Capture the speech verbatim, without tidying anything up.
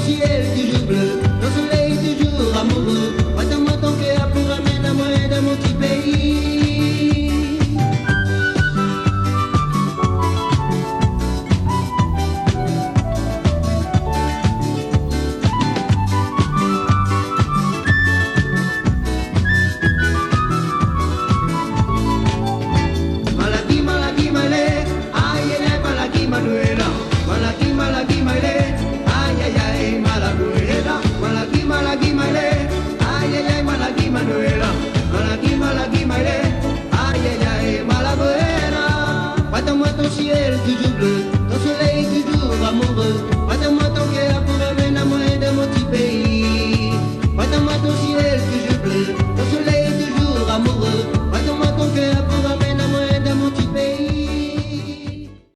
Sièl toujour blé, lo solèy toujour amoureux. Prèt amoin ton kèr pou ramèn amoin dan mon ti péi. Malaki, malaki, malé, ayélé, malaki, malouéla. Malaki, malaki, malé,